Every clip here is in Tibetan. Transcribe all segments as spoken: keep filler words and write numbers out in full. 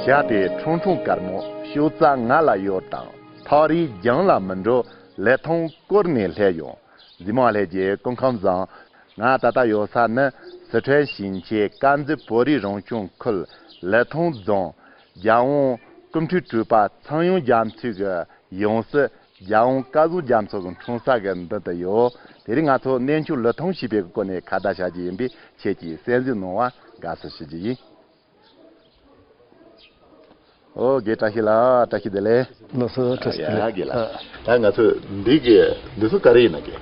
བྱ་དེ་ཁྲུང་ཁྲུང་དཀར་མོ་ཤོག་རྩ་ང་ལ་ཡོད་དང་། ཐག་རིང་རྒྱང་ལ་མི་འགྲོ། ལི་ཐང་བསྐོར་ནས་སླེབས་ཡོང་། གཟིགས་མོ་བ་ལྷན་རྒྱས་སྐུ་ཁམས་བཟང་། ང་ད་ལྟ་ཡོད་ས་ནི་སི་ཁྲོན་ཞིང་ཆེན་དཀར་མཛེས་བོད་རིགས་རང་སྐྱོང་ཁུལ་ལི་ཐང་རྫོང་རྒྱལ་དབང་སྐུ་ཕྲེང་དྲུག་པ་ཚངས་དབྱངས་རྒྱ་མཚོ་གི་ཡང་སྲིད་རྒྱལ་དབང་སྐལ་བཟང་རྒྱ་མཚོ་གི་འཁྲུངས་ས་གི་མདུན་དུ་ཡོད། དེ་རིང་ང་ཚོ་གནས་མཆོག་ལི་ཐང་ཞེས་པའི་སྐོར་ནས་ཁ་བརྡ་བྱ་རྒྱུ་ཡིན་པས། ཁྱེད་ཀྱིས་གསན་གཟིགས་གནང་བར་དགའ་བསུ་ཞུ་རྒྱུ་ཡིན། ཨོ་དགེ་བཀྲ་ཤིས་ལགས། བཀྲ་ཤིས་བདེ་ལེགས། ལགས་སོ། བཀྲ་ཤིས་བདེ་ལེགས། ཡ་དགེ་ལགས། ད་ང་ཚོ་འདི་གི་འདི་ཚོ་ག་རེ་ཡིན་ན་དགེ།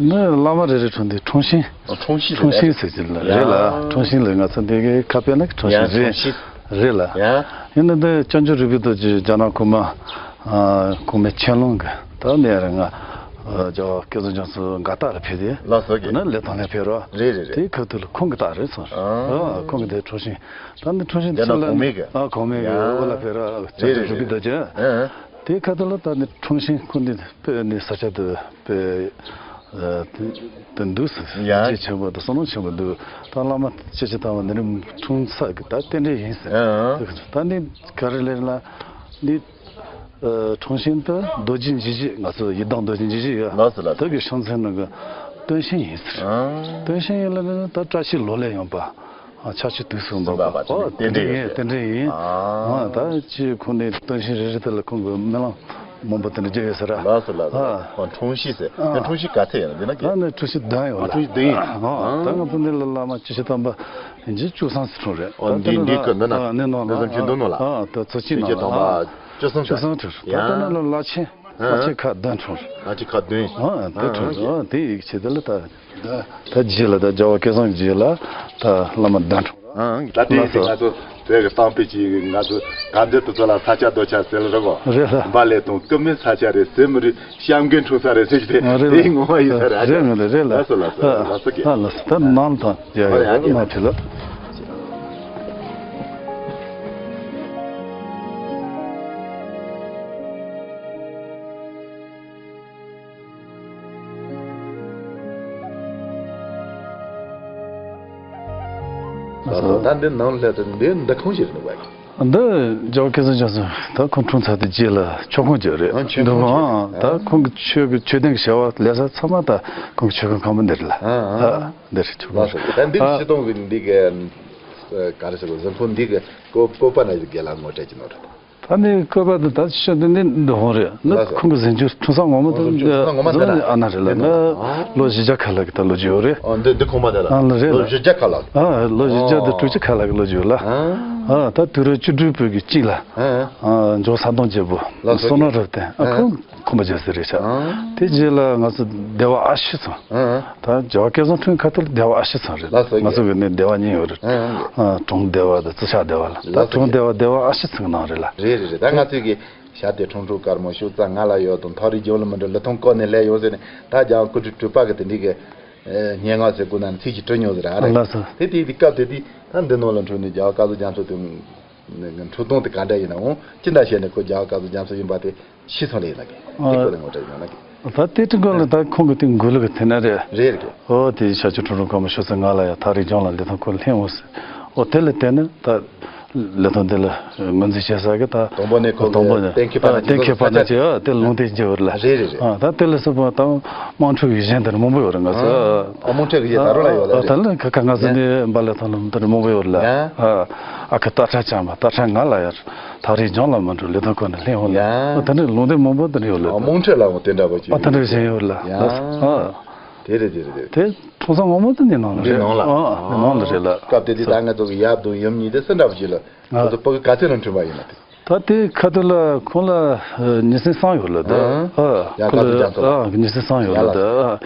ནི་བླ་མ་རེ་རེ་འཁྲུངས་དུས་འཁྲུངས་ཤིང་། ཨ། འཁྲུངས་ཤིང་འཁྲུངས་ཤིང་ཟེར་གྱི་ལ་རེད་ལ། ཡ། འཁྲུངས་ཤིང་ལ་ང་ཚོ་འདི་གི་ཁ་དཔེ་ན་འཁྲུངས་ཤིང་ཡ་རེད། འཁྲུངས་ཤིང་རེད་ལ། ཡ། ཡིན་ན་འདི་སྐྱབས་མགོན་རིག་པའི་རྡོ་རྗེ་རྒྱ་ནག་གོང་མ། ཨ། གོང་མའི་ཆེན་ལུང་གི་ད་ནས་རེད། ང་རྒྱལ་བ་སྐལ་བཟང་རྒྱ་མཚོ་མགར་སྟག་ལ་ཕེབས་ཏེ། ལགས་སོ་དགེ། ད་ནི་ལི་ཐང་ལ་ཕེབས་རོགས། རེད་རེད་རེད། དེའི་ཁ་ཐུག་ལ་ཁོང་གི་རྟགས་རེད་སོང་། ཨ། ཨ། ཁོང་གི་དེ་འཁྲུངས་ཤིང་། ད་ནི་འཁྲུངས་ཤིང་རྒྱ་ནག་ཚུར་ལ་གོང་མའི་གི། ཨ། གོང་མའི་གི། ཡ། འོ་ལ་ཕེབས་ར། རེད་རེད་རེད། རུ་པི་ད་ཅན། ཨ། དེའི་ཁ་ཐུག་ལ་ད་ནི་འཁྲུངས་ཤིང་ཁོང་འདི་དཔེ་ནི་ས་ཆ་དུ་དཔེ་ཨ་དུ་འདུག་ཟེར། ཡ། རྗེ་ཆེན་པོ་དང་བསོད་ནམས་ཆེན་པོ་འདུག། ད་བླ་མ་སྐྱེ་ཆེན་དམ་པ་འདི་ནི་འཁྲུངས་ས་གི་ད་རྟེན་འབྲེལ་ཡིན་ཟེར། ཨ། ད་འདི་ག་རེ་ལེར་ལ་འདི། ཨ། འཁྲུངས་ཤིང་དུ་རྡོ་རྗེ་འཇིགས་བྱེད། ང་ཚོ་ཡི་དམ་རྡོ་རྗེ་འཇིགས་བྱེད་ཡ། ལགས་སོ་ལགས་སོ། དུ་གི་ཤིང་ཚན་ནང་གི་སྟོན་ཤིང་ཡིན་ཟེར། ཨ། སྟོན་ཤིང་ཡིན་ལ་ནི་ད་བཀྲ་ཤིས་ལོ་ལེགས་ཡོང་པ། ཨ། ཕྱག་ཕྱི་དུས་གསུམ་པ། ཨོ་རྟེན་འབྲེལ་ཡིན། རྟེན་འབྲེལ་ཡིན། ཨ། ཨ། ད་ཅི་ཁོང་ནས་སྟོན་ཤིང་རེ་རེ་དེ་ལ་ཁོང་གི་སྨོན་ལམ་མང་པོ་དེ་འདྲ་རྒྱག་ཡོད་ཟེར་ར། ལགས་སོ་ལགས་སོ། ཨ། ཨ། འཁྲུངས་ཤིང་ཟེར། ཨ། འཁྲུངས་ཤིང་ག་ཚད་ཡིན་ན་འདི་ན་གི། ད་ནི་འཁྲུངས་ཤིང་བདུན་ཡོད་ལ། ཨ། འཁྲུངས་ཤིང་བདུན་ཡིན། ཨ། ཨ། ད་ང་ཚོ་འདི་ལ་བླ་མ་སྐྱེ་ཆེན་དམ་པ་ཡིན་གྱི་བཅུ་གསུམ་ཙམ་འཁྲུངས་རེད། ཨོ། ད་འདི་འདི་ལ་ཁ་འདི་ན། ཨ། ནི་ནང་ལ། ནི་ཙམ་ཅིག་འདུག་ནོ་ལ། ཨ། ད་ཚོ་གཅིག་ནང་ལ། སྐྱེ་ཆེན་དམ་པ་བཅུ་གསུམ་ཁྲི། བཅུ་གསུམ་ཁྲི། ད་ཡ། ད་ནི་ལ་ལ་ཆེན། ལྷ་ཆེན་ཁག་བདུན་འཁྲུངས། ལྷ་ཆེན་ཁག་བདུན། ཨ། དེ་འཁྲུངས། ཨ། དེ་ཡི་ཆེད་དུ་ལ་ད། ད་རྗེས་ལ་ད་རྒྱལ་བ་སྐལ་བཟང་རྗེས་ལ་ད་བླ་མ་བདུན་འཁྲུངས། ཨ། ད་དེ་ཡི་ང་ཚོ་བོད་ཀྱི་གཏམ་དཔེ་ཅིག་ང་ཚོ་དགའ་འདོད་དུ་ཚོ་ལ་ས་ཆ་རྡོ་ཆ་ཟེར་ལ་རེད་གོ། རེད་ལ། འབའ་ལས་དང་ཀུ་མི་ས་ཆ་རེད་ཟེར་མི་རེད། བཤམ་མཁན་འཁྲུངས་ས་རེད་ཟེར་གྱི་དེ། ཨ། རེད་ལ། དེ་ངོ་མ་ཡིན་ས་རེད། རེད་མི་རེད། རེད་ལ། ལགས་སོ་ལགས་སོ། ཨ། ལགས་སོ་གི། ཨ། ལགས་སོ། ད་ནང་ལ་ད་ཡ་ཡ་ནང་དེ་ལ། ད་འདི་ནང་ལ་ད་འདི་འདི་ཁོང་ཞིག་རེད་འདུག་བ། འདི་རྒྱལ་བ་སྐལ་བཟང་རྒྱ་མཚོ་ད་ཁོང་འཁྲུངས་ཚར་དུས་རྗེས་ལ་མཆོད་ཁང་ཅིག་རེད། ཨ། མཆོད་ཁང་འདུག་བ། ཅིག། ཨ། ད་ཁོང་གི་ཆོས་ཀྱི་ཆོས་ལྡན་གྱི་བྱ་བ་ལས་ས་ཚང་མ་ད་ཁོང་གི་མཆོད་ཁང་ཁང་པ་འདི་རེད་ལ། ཨ། ཨ། ཨ། འདི་རེད། མཆོད་ཁང་། ལགས་སོ། ད་འདི། ཨ། སྤྱི་གཏོང་གི་འདི་གི་ག་རེ་ཟེར་བ། གཟིམ་ཁང་འདི་གི་བཀོད་བཀོད་པ་ན་རྒན་ལགས་ངོ་སྤྲོད་ཅིག་གནང་རོགས། ད་ནི་བཀོད་པ་འདི་ད་ཤོད་འདི་ནི་འདི་ཧོང་རེད། ནི་ལགས་སོ། ཁོང་གི་གཟིམ་ཆུང་འཁྲུངས་ས་ངོ་མ་དེ། འཁྲུངས་ས་ངོ་མ་དེ་ལ། ཨ་ན་རེད་ལ། ནི་ལོ་བཞི་བརྒྱ་ཁ་ལག་གི་ད་ལོ་རྒྱུས་ཡོད་རེད། ཨ། འདི་འདི་ཁོང་མ་དེ་ལ། ཨ་ན་རེད་ལ། ལོ་བཞི་བརྒྱ་ཁ་ལག། ཨ། ལོ་བཞི་བརྒྱ་དང་དྲུག་ཅུ་ཁ་ལག་གི་ལོ་རྒྱུས་ཡོད་ལ། ཨ། ཨ། ད་དུས་རབས་བཅུ་དྲུག་པའི་གི་གཅིག་ལ། ཨ། ཨ། འཇང་ས་དོང་རྒྱལ་པོ། ལགས་སོ། བསོད་ནམས་རབ་བརྟན། ཨ། ཨ། ཁོང་ཁོང་པ་རྒྱལ་སྲས་རེད་ཤག། ཨ། དེ་རྗེས་ལ་ང་ཚོ་སྡེ་བ་ཨ་བཞི་ཚང་། ཨ། ད་རྒྱལ་བ་སྐལ་བཟང་འཁྲུངས་ཁ་ཐུག་ལ་སྡེ་བ་ཨ་བཞི་ཚང་རེད། ལགས་སོ། ང་ཚོ་གི་ནི་སྡེ་བ་གཉིས་ཡོད་རེད། ཨ། ཨ། གྲོང་སྡེ་བ་དང་རྩི་ཤག་སྡེ་བ་ལ། ད་ལགས་སོ། གྲོང་སྡེ་བ་སྡེ་བ་ཨ་བཞི་ཚང་ནང་རེད་ལ། རེད་རེད་རེད། ད་ང་ཚོས་གི་བྱ་དེ་ཁྲུང་ཁྲུང་དཀར་མོ་ཤོག་རྩ་ང་ལ་ཡོད་དང་། ཐག་རིང་རྒྱང་ལ་མི་འགྲོ། ལི་ཐང་བསྐོར་ནས་སླེབས་ཡོང་ཟེར་ནས། ད་རྒྱལ་བ་སྐུ་ཕྲེང་དྲུག་པ་གི་དེ་འདྲའི་གི་སྙན་ངག་ཟེར་དགོས་ན་ཚིག་ཅིག་བྲིས་མྱོང་ཟེར་ར། ཨ་རེད། ལགས་སོ། དེ་དེ་དེ་སྐབས་དེ་དུས་ད་འདི་ནང་ལ་འཁྲུངས་ནས་རྒྱལ་བ་སྐལ་བཟང་རྒྱ་མཚོ་དེ་འཁྲུངས་སྟངས་དེ་ག་འདྲ་ཡིན་ནའང་། ཅི་འདྲ་བྱས་ནས་ཁོ་རྒྱལ་བ་སྐལ་བཟང་རྒྱ་མཚོ་ཡིན་པ་དེ་ཤེས་སོང་ལེ་ཡིན་ན་གི། དེ་སྐོར་ལ་ངོ་སྤྲོད་ཡོང་ན་གི། ད་དེ་དྲི་གོ་ལ་ད་ཁོང་གི་དེ་མགུར་ལ་གི་དེ་ན་རེད། རེད་རེད། ཨོ་དེ་བྱ་ཁྱོད་ཁྲུང་ཁྲུང་དཀར་མོ་ཤོག་རྩ་ང་ལ་ཡོད། ཐག་རིང་རྒྱང་ལ་ལི་ཐང་བསྐོར་ནས་སླེབས་འོང་ཟེར། ཨོ་དེ་ལ་བརྟེན་ནས་ད་ལི་ཐང་དེ་ལ་ངོས་འཛིན་བྱེད་ས་གི་ད། དང་པོ་ནས་ཁོ་དང་པོ་ནས་གཏན་འཁེལ་པ་ན་གཏན་འཁེལ་པ་ན་ཅི་ཡོད་དེ་ལུང་བསྟན་བྱེད་པ་རེད་ལ། རེད་རེད་རེད། ཨ་ད་དེ་ལ་སོགས་པ་ད་དམངས་ཁྲོད་ཀྱི་གཞས་འདི་འདྲ་མང་པོ་ཡོད་རེད་ང་ཚོ། ཨ་དམངས་ཁྲོད་ཀྱི་གཞས་ད་རུང་ལ་ཡོད་ལ། ཨ་རེད། ད་ལ་ཁ་ཁ་ང་ཚོ་ནས་འབའ་ལི་ཐང་ལ་འདི་འདྲ་མང་པོ་ཡོད་རེད་ལ། ཡ། ཨ་ཁུ་སྟག་ཁྲ་འཆང་བ། སྟག་ཁྲ་ང་ལ་ཡོད། ཐག་རིང་རྒྱང་ལ་མི་འགྲོ། ལི་ཐང་བསྐོར་ནས་སླེབས་འོང་ལ། ཡ། ཨ་དེ་འདྲའི་ལུང་བསྟན་མང་པོ་འདི་འདྲ་ཡོད་ལ། ཨ་དམངས་ཁྲོད་ལ་འོང་དེ་འདྲ་པོ་ཅིག་ཨ་དེ་འདྲ་གཞན་ཡོད་ལ། ཡ། ཨ་དེ་རེད་དེ་རེད་དེ་རེད། དེ་ཁྲུང་ས་ངོ་མ་དེ་འདི་ནང་ལ་འདི་རེད། ནང་ལ། ཨ་འདི་ནང་ལ་རེད་ལ། སྐབས་དེ་དུས་ད་ང་ཚོ་གི་ཡབ་དང་ཡུམ་གཉིས་དེ་སུ་འདྲ་པོ་ཅིག་ལ། ང་ཚོ་ཕ་གི་ག་ཚོད་ལ་འཁྲུངས་པ་ཡིན་ན་དེ། ད་དེ་ཁ་ཐུག་ལ་ཁོང་ལ་ཨ་ཉེ་ཚན་གསུམ་ཡོད་ལ་ད། ཨ། ཨ་ཡ་ཁོ་ལ་སྐལ་བཟང་རྒྱ་མཚོ། ཨ་ཉེ་ཚན་གསུམ་ཡོད་ལ་ད། ཨ་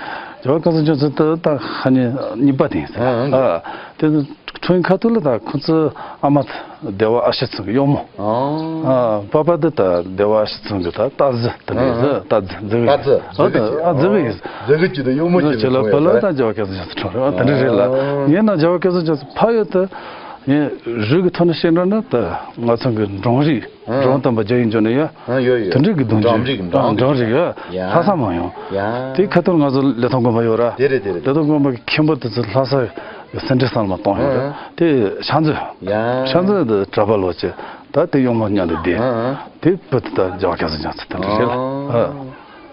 རྒྱལ་བ་སྐལ་བཟང་རྒྱ་མཚོ་ད་ད་ཧ་ནི་གཉིས་པ་དེ་ཡིན་ཟེར། ཨ་ཨ། ཨ་དེ་འཁྲུངས་ཁ་ཐུག་ལ་ད་ཁོ་ཚོ་ཨ་མ་སྡེ་བ་ཨ་ཞེ་ཚང་གི་གཡོག་མོ། ཨ། ཨ་པ་པ་དེ་ད་སྡེ་བ་ཨ་ཞེ་ཚང་གི་ད་རྟ་རྫི་དེ་འདྲ་ཡིན་ཟེར། ཨ་རྟ་རྫི་རྫི་བོ་ཡིན། རྟ་རྫི། ཨ་རྫི་བོ་ཡིན། རྫི་བོ་ཡིན། རྫི་བོ་ཅིག་ད་གཡོག་མོ་ཅིག་ལ་ཁོ་ལ་ད་རྒྱལ་བ་སྐལ་བཟང་རྒྱ་མཚོ་འཁྲུངས་རེད། ཨ་དེ་འདྲ་རེད་ལ། ཨ་ཡིན་ན་རྒྱལ་བ་སྐལ་བཟང་རྒྱ་མཚོ་ཕ་ཡུལ་དུ། ངས་རུས་ཀྱི་ཐོག་ནས་བཤད་འགྲོ་ན་ད་ང་ཚང་གི་འབྲོང་རིགས། ཨ་འབྲོང་དམ་པ་རྒྱ་ཡིན་འཇོག་ནས་ཡ། ཨ་ཡོད་ཡོད། དེ་འདྲའི་གི་གདུང་རྒྱུད། འབྲོང་རིགས། ཨ་འབྲོང་རིགས་ཡ། ཡ། ལྷ་ས་མ་ཡོང་། ཡ། དེ་ཁ་ཐུག་ང་ཚོ་ལི་ཐང་དགོན་པ་ཡོད་ར། དེ་རེད་དེ་རེད། ལི་ཐང་དགོན་པ་གི་མཁན་པོ་དེ་ཚོ་ལྷ་ས་གི་སེ་འབྲས་བསམ་ལ་གཏོང་ཡོད་ར། ཨ་དེ་ཤ་མཛོད། ཡ། ཤ་མཛོད་དེ་གྲྭ་པ་ལོ་ཆེ། ད་ ད་དེ་གཡོག་མོ་མཉམ་དུ་བསྡད། ཨ་ཨ། དེ་བུ་དེ་ད་རྒྱལ་བ་སྐལ་བཟང་རྒྱ་མཚོ་དེ་འདྲ་རེད་ལ། ཨ།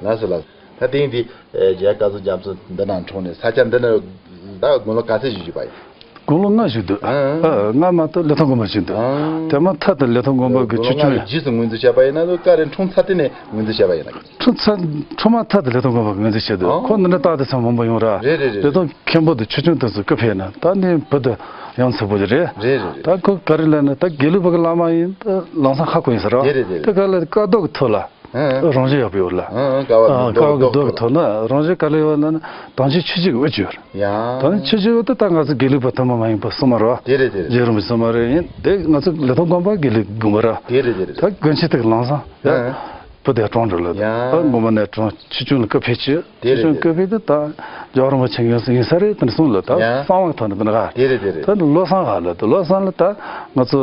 ཨ། ལགས་སོ་ལགས་སོ། ད་དེ་ཡིན་དུས་རྒྱལ་བ་སྐལ་བཟང་རྒྱ་མཚོ་འདི་ན་འཁྲུངས་ནས་ས་ཆ་འདི་ན་ད་དགུང་ལོ་ག་ཚོད་ཞིག་བཞུགས་པ་ཡིན། དགུང་ལོ་ལྔ་བཞུགས་འདུག་ཨ། ཨ། ལྔ་མ་གཏོགས་ལི་ཐང་དགོན་པར་བཞུགས་འདུག་ཨ། དེ་མ་ཐག་ཏུ་ལི་ཐང་དགོན་པ་གི་དགུང་ལོ་ཆོས་ལྔ་སྐྱོང་ཡིན། རྗེས་སུ་ངོས་འཛིན་བྱས་པ་ཡིན་ན་ལོ་ཀ་རེ་འཁྲུངས་ཚར་དེ་ནས་ངོས་འཛིན་བྱས་པ་ཡིན་ན། འཁྲུངས་ཚར། འཁྲུངས་མ་ཐག་ཏུ་ལི་ཐང་དགོན་པ་གི་ངོས་འཛིན་བྱས་འདུག་ཨ། ཁོ་འདི་འདྲ་རྟགས་དེ་ཚང་མང་པོ་ཡོང་ར། རེད་རེད་རེད། ལི་ཐང་མཁན་པོ་དེ་ཆོས་སྐྱོང་དེ་ཚོ་སྐུ་ཕེབས་ན་ད་ནི་བུ་དེ་ཡང་ཚ་པོ་ཅིག་རེད། རེད་རེད་རེད། ད་ཁོ་ག་རེ་ལབ་ན་ད་དགེ་ལུགས་པ་གི་བླ་མ་ཡིན་ད་ལམ་སང་ཧ་གོ་ཡིན་ཟེར་ར། རེད་རེད་རེད། ད་ག་ལ་བཀའ་རྡོ་གི་ཐོག་ལ། ཨ། རང་བཞིན་ཡག་པོ་ཡོད་ལ། ཨ། ཨ། ཀ་བ་ཨ། ཀ་བ་གི་རྡོ་གི་ཐོག་ན་རང་བཞིན་ག་ལ་ཡོད་ལ་ན་དྭངས་ཆུ་ཆུ་བཞི་གི་དབུ་ཅུ་ཡོད། ཡང་། དྭངས་ཆུ་ཆུ་བཞི་ཡོད་དེ་ད་ང་ཚོ་དགེ་ལུགས་པ་ཐུན་མོང་མ་ཡིན་པ་སྲུང་མ་རེད་བ། དེ་རེད་དེ་རེད། རྗེ་རིན་པོ་ཆེ་སྲུང་མ་རེད་ཡིན་དེ་ང་ཚོ་ལི་ཐང་དགོན་པ་དགེ་ལུགས་དགོན་པ་ར། དེ་རེད་དེ་རེད། ད་དགོན་ཆེན་དེ་གི་ལམ་སང་ཡང་། ཨ། བུ་དེ་གྲོངས་འགྲོ་ལ། ཡང་། ད་དགོན་པ་ནས་གྲོངས་ཆུ་ཆུང་ལ་སྐུ་ཕེབས་ཆེ། དེ་རེད་ཆུང་དེ་རེད། སྐུ་ཕེབས་དུས་ད་རྒྱལ་བ་རིན་པོ་ཆེ་ཡོད་སྲིད་ཡིན་ས་རེད་དེ་འདྲ་གསུངས་ལ་ད་ཡང་། གསང་བ་ཐོག་ནས་དེ་འདྲ་ག་དེ་རེད་དེ་རེད། ད་བློ་བཟང་ག་ལ་ད་བློ་བཟང་ལ་ད་ང་ཚོ་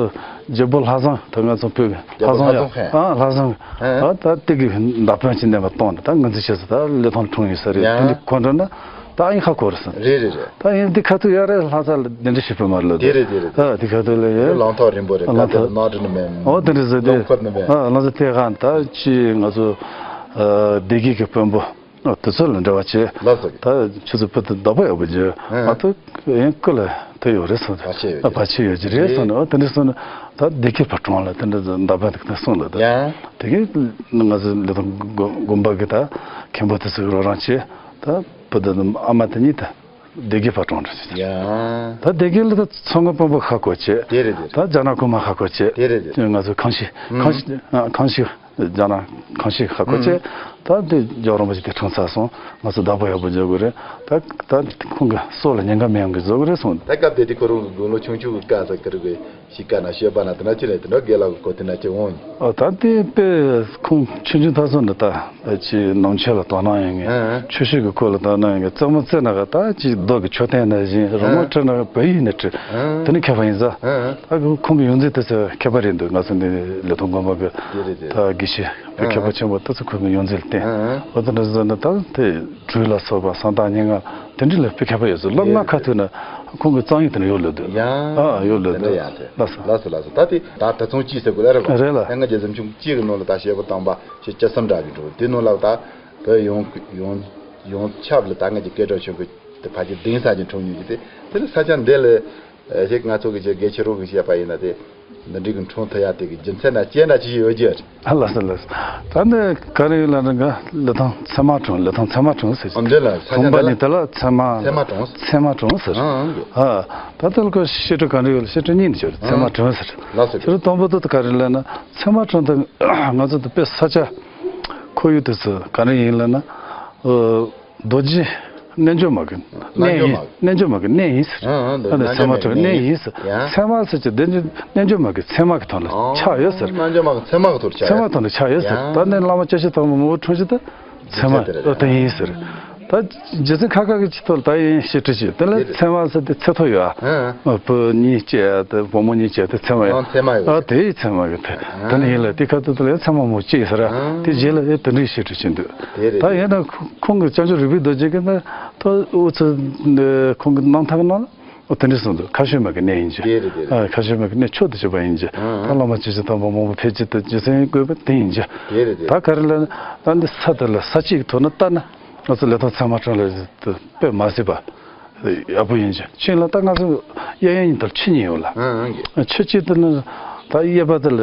རྒྱལ་པོ་ལྷ་བཟང་ད་ང་ཚོ་བོད་ཀྱི་ལྷ་བཟང་ཡ། རྒྱལ་པོ་ལྷ་བཟང་ཧེ། ཨ་ལྷ་བཟང་། ཨ། ཨ་ད་དེ་གི་མདའ་དཔོན་གྱི་གནས་པ་གཏོང་ནས་ད་ངོས་འཛིན་བྱས་སོ་ད་ལི་ཐང་འཁྲུངས་ཡིན་ས་རེད་ཡང་། དེ་འདྲ་གོ་འགྲོ་ན་ད་ཨིན་ཧ་གོ་རེད་སོང་། རེད་རེད་རེད། ད་ཨིན་དེ་ཁ་ཐུག་ཡ་རེད་ལྷ་ས་ལ་དེ་འདྲ་ཞིག་ཕུལ་མ་རེད་ལ། དེ་རེད་དེ་རེད། ཨ་དེ་ཁ་ཐུག་ལ་ཡ། ལང་ཐོག་རིང་པོ་རེད། ལང་ཐོག་ནག་དྲི་ནི་མེད། ཨོ་དེ་འདྲ་ཟེར་དེ། ལོང་འཁོར་ནི་མེད། ཨ་ང་ཚོ་དེ་ག་ད་ཅི་ང་ཚོ་སྡེ་དགེ་གི་དཔོན་པོ། ཨ། དེ་ཚོ་ལ་འབྲེལ་བ་བྱས། ལགས་སོ། ད་ཁྱོད་ཚོ་བུ་དེ་བདག་པོ་ཡག་པོ་བྱོས། ཨ། ང་ཚོ་ཡང་སྐུ་ལ་དེ་ཡོད་རེད་སོང་། བར་ཆད་ཡོད་ཨ། བར་ཆད་ཡོད་ཀྱི་རེད་སོང་ནས། ཨོ་དེ་འདྲ་སོང་ནས་ད་སྡེ་དགེ་བར་གྲོང་ལ་དེ་འདྲ་མདའ་དཔོན་དེ་ག་ནས་སོང་ལ་ད། ཡང་། དེ་གིས་ང་ཚོ་འདི་དང་དགོན་པ་གི་ད་མཁན་པོ་དེ་ཚོ་རོགས་རམ་བྱས་ད་བུ་དེ་ཨ་མ་དེ་གཉིས་ད་སྡེ་དགེ་བར་གྲོང་རེད། ཡང་། ད་སྡེ་དགེ་ལ་ད་ཚོང་དཔོན་པོ་ཧ་གོ་བྱས། དེ་རེད་དེ་རེད། ད་རྒྱ་ནག་རྐུན་མ་ཧ་གོ་བྱས། དེ་རེད་དེ་རེད། ང་ཚོ་ཁང་ཤིང་ཁང་ཤིང་ཨ་ཁང་ཤིང་། རྒྱ་ནག་ཁང་ཤིང་ཧ་གོ་ཆེ། ད་དེ་རྒྱལ་བ་རིན་པོ་ཆེ་དེ་འཁྲུངས་ཚར་སོང་། ང་ཚོ་བདག་པོ་ཡག་པོ་བྱེད་དགོས་རེད། ད་ད་ཁོང་གི་སྲོག་ལ་ཉེན་ཁ་མེད་ཡོང་གི་བཟོ་གི་རེད་སོང་། ད་སྐབས་དེ་དུས་ཁོ་རང་གི་དགུང་ལོ་ཆུང་ཆུང་གི་སྐབས་སུ་ཀི་རི་གི་ཤི་ཀ་ན་ཤོད་པ་ན་དེ་འདྲ་ཅི་རེད། དེ་འདྲ་རྒན་ལགས་གི་གོ་དེ་ན་ཅི་འོང་། ཨ་ད་དེ་དཔེ་ཁོང་ཆུང་ཆུང་ཐག་སོང་འདི་ད་ཅི་ནང་ཆོས་ལ་དོ་སྣང་ཡོང་ངེས། ཨ་ཨ། ཆོས་ཕྱོགས་ཀྱི་སྐོར་ལ་དོ་སྣང་ཡོང་ངེས། རྩེད་མོ་རྩེ་ན་ག་ད་ཅི་རྡོ་གི་མཆོད་རྟེན་ན་བཞིན་རི་མོ་ཨ་ཨ། བྲིས་ན་ག་བོད་ཡིག་ནས་བྲིས། ཨ་ཨ། དེ་ནི་མཁས་པ་ཡིན་ས། ཨ་ཨ། ད་ཁོང་གི་ཡོངས་འཛིན་དེ་ཚོ་མཁས་པ་རེད་འདུག་ང་ཚོ་འདི་ལི་ཐང་དགོན་པ་གི་དེ་རེད་དེ་ད་རེད། དགེ་བཤེས་དཔེ་མཁས་པ་ཆེན་པོ་དེ་ཚོ་ཁོང་གི་ཡོངས་འཛིན་ལ་བསྟེན། ཨ་ཨ། འོ་དེ་འདྲ་བཟོས་ན་ད་དེ་སྦྲུལ་ལ་སོགས་པ་གསང་བདག་སྙན་ངག་དེ་འདྲ་ལ་དཔེ་མཁས་པ་ཡོད་ཚོད་སློབ་མ་ཁ་ཐུག་ན་ཁོང་གི་རྩོམ་ཡིག་དེ་འདྲ་ཡོད་ལོས་འདུག་ཡང་ཨ་ཡོད་ལོས་དེ་འདྲ་འདུག་ཡང་དེ། ལགས་སོ། ལགས་སོ་ལགས་སོ། ད་དེ་ད་ད་ཚོང་ཅི་ཟེར་དགོས་ལ་རེད་པ། རེད་ལ། ད་ང་རྒྱལ་ཚམས་ཆུང་གཅིག་གི་ནང་ལ་ད་བཤད་པ་དང་པ་ཞེ་བཅུ་གསུམ་འདྲ་གི་འགྲོ་དེ་ནང་ལ་ད་བོད་ཡོངས་ཡོངས་ཡོངས་ཁྱབ་ལ་ད་ང་གི་སྐད་གྲགས་ཆེན་པོ་དེ་ཕལ་ཆེར་ལྡིང་ས་ཅིག་འཁྲུངས་ཡོད་ཀྱི་དེ། དེ་ལ་ས་ཆ་འདི་ལ་ཞིག་ང་ཚོ་གི་ཅིག་དགེ་ཆེ་རོགས་ཀྱིས་བཤད་པ་ཡིན་ན་དེ་འདི་འདྲའི་གི་འཁྲུངས་ཐུབ་ཡ་དེ་གི་རྒྱུ་མཚན་ན་སྐྱེས་ན་ཅི་ཞིག་ཡོད་ཀྱི་ཡོད་རེད། ཨ་ལགས་སོ་ལགས་སོ། ད་ནི་ག་རེ་ཡོད་ལ་ནི་ག་ལི་ཐང་ཚད་མ་གྲོང་། ལི་ཐང་ཚད་མ་གྲོང་ཟེར། ཨ་འདི་ལ་ས་ཆ་གོམ་པ་འདི་ལ་གཉིས་དེ་ལ་ཚད་མ་ཚད་མ་གྲོང་། ཚད་མ་གྲོང་ཟེར། ཨ་ཨ། ཨ་ད་ལྟ་ལ་ཁོ་བཤད་སྲོལ་ག་རེ་ཡོད་ལ་བཤད་སྲོལ་གཉིས་ནི་ཡོད་རེད། ཚད་མ་གྲོང་ཟེར། ལགས་སོ། དེ་རུ་དང་པོ་དེ་ག་རེ་ལབ་ན་ཚད་མ་གྲོང་དེ་ང་ཚོ་དེ་དཔེ་ས་ཆ་ཁོར་ཡུག་དེ་ཚོ་ག་རེ་ཡིན་ལབ་ན། རྡོ་རྗེ་རྣལ་འབྱོར་མ་གི་གནས་ཡིན། རྣལ་འབྱོར་མ་གི་གནས་ཡིན་ཟེར། ཨ་ཨ། འདི་ཨ་ནི་ཚད་མ་གྲོང་གི་གནས་ཡིན་ཟེར། ཡང་། ཚད་མ་ཟེར་གྱི་འདི་ནི་རྣལ་འབྱོར་མ་གི་ཚད་མ་གི་ཐོག་ལ་ཨ་ཆགས་ཡོད་ཟེར། རྣལ་འབྱོར་མ་གི་ཚད་མ་གི་ཐོག་ལ་ཆགས་ཚད་མ་ཡོད། ཐོག་ལ་ཆགས་ཡོད་ཟེར། ཡང་། ད་ནི་བླ་མ་སྐྱབས་རྗེ་དམ་པ་མང་པོ་འཁྲུངས་ཀྱི་ད་ཚད་མ་ཚད་མ་དེ་རེད། ཨ་དེ་ཡིན་ཟེར། ད་རྗེ་བཙུན་ཁ་ཁ་གི་ཆེད་དུ་ད་ཡིན་ཞེས་བྲིས་ཀྱི་དེ་ལ་དེ་རེད། ཚད་མ་ཟེར་དེ་ཚད་ཐོ་ཡོད་ཨ། ཨ་ཨ། བུ་གཉིས་སྐྱེས་དེ་བུ་མོ་གཉིས་སྐྱེས་དེ་ཚད་མ་ཡོད། ཨ་ཚད་མ་ཡོད་ཨ་ཟེར། དེའི་ཚད་མ་གི་དེ། ཨ་དེ་ནི་ཡིན་ལ་དེ་ཁ་ཐུག་དེ་ལ་ཚད་མ་མོ་སྐྱེས་ཟེར་ཨ། ཨ་དེ་རྗེས་ལ་ཨེ་དེ་འདྲའི་ཞེས་བྲིས་ཀྱི་འདུག་དེ་རེད། ད་ཡིན་ན་ཁོང་གི་བྱང་ཆུབ་རིག་པའི་རྡོ་རྗེ་གི་ན་ཐོ་འུ་ཚོ་ཁོང་གི་རྣམ་ཐར་གི་ནང་ལ་ཨོ་དེ་འདྲ་གསུངས་འདུག་མཁའ་སྤྱོད་མ་གི་གནས་ཡིན་གྱི། དེ་རེད་དེ་རེད། ཨ་མཁའ་སྤྱོད་མ་གི་གནས་མཆོག་ཏུ་གྱུར་པ་ཡིན་གྱི། ཨ་ད་བླ་མ་སྐྱབས་རྗེ་དམ་པ་མང་པོ་ཕེབས་ཀྱི་དེ་རྗེ་བཙུན་བཀོད་པ་དེ་ཡིན་གྱི། དེ་རེད་དེ་ད་རེད། ག་རེ་ལ་ད་འདི་ས་དེ་ལ་ས་གཅིག་གི་ཐོག་ན་ལྟ་ན་ང་ཚོ་ལི་ཐང་ཚད་མ་གྲོང་ལ་དཔེ་མ་སྲིད་པ་ཡག་པོ་ཡིན་གྱི། ཕྱིན་ལ་ད་ང་ཚོ་གཡས་གཡོན་གཉིས་དེར་ཆུ་གཉིས་ཡོད་ལ། ཨ་ཨ་གི། ཆུ་གཅིག་དེ་ནི་ད་གཡས་པ་དེ་ལ་